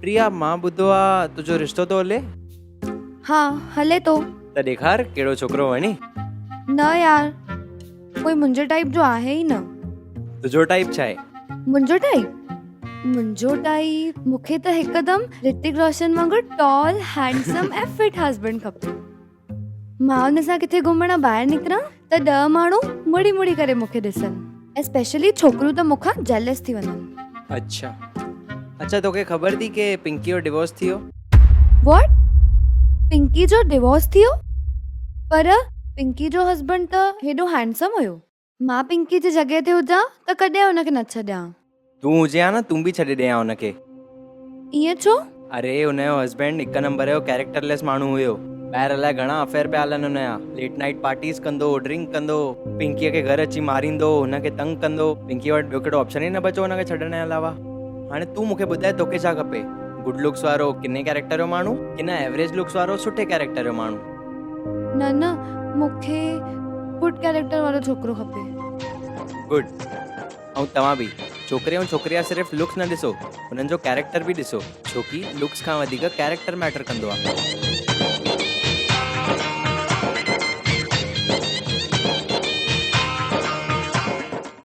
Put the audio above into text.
پريا مان ٻڌو آ تنهنجو رشتو ٿو هلي. ها هلي ٿو. ته ڏيکار ڪهڙو ڇوڪرو وڻي. نه يار ڪوئي منهنجي ٽائيپ جو آهي ئي نه. تنهنجو ٽائيپ ڇا آهي؟ منهنجو ٽائيپ؟ منهنجو ٽائيپ مون کي ته هڪدم رتڪ روشن وانگر ٽال، هينڊسم ۽ فٽ هسبنڊ کپي. مان ان سان ڪٿي گهمڻ ٻاهر نڪران ته ڏهه ماڻهو مڙي مڙي ڪري مون کي ڏسن ۽ اسپيشلي ڇوڪريون ته مون کان جيلس ٿي وڃن. اڇا اڇا توکي خبر ٿي ڪي پنڪي جو ڊيورس ٿي ويو. واٽ؟ پنڪي جو ڊيورس ٿي ويو؟ پر پنڪي جو هسبنڊ ته هيڏو هينڊسم هيو. مان پنڪي جي جڳهه تي هجان ته ڪڏهن هن کي نه ڇڏيان. تون هجين ها نه تون به ڇڏي ڏين ها هن کي. ائين ڇو؟ اري هن جو هسبينڊ هڪ نمبر جو ڪيريڪٽر ليس ماڻهو هيو. ٻاهر الائي گهڻا افيئر پيا هلن هن جا. ليٽ نائيٽ پارٽيز ڪندو هو، ڊرنڪ ڪندو هو. پنڪيء کي گهر اچي ماريندو هو، هن کي تنگ ڪندو هو. پنڪيء وٽ ٻيو ڪهڙو آپشن ئي نه بچو هن کي ڇڏڻ جي علاوه. هاڻي تون مون کي ٻڌاء توکي ڇا کپي؟ گڊ لڪس وارو ڪني ڪيريڪٽر جو ماڻهو ڪي نه ايوريج لڪس وارو سٺي ڪيريڪٽر جو ماڻهو؟ نه نه مون کي گڊ ڪيريڪٽر وارو ڇوڪرو کپي. گڊ. ۽ توهان به ڇوڪري ۽ ڇوڪري جا صرف لڪس نه ڏسو انهن جو ڪيريڪٽر به ڏسو ڇوڪي لڪس کان وڌيڪ ڪيريڪٽر ميٽر ڪندو آهي.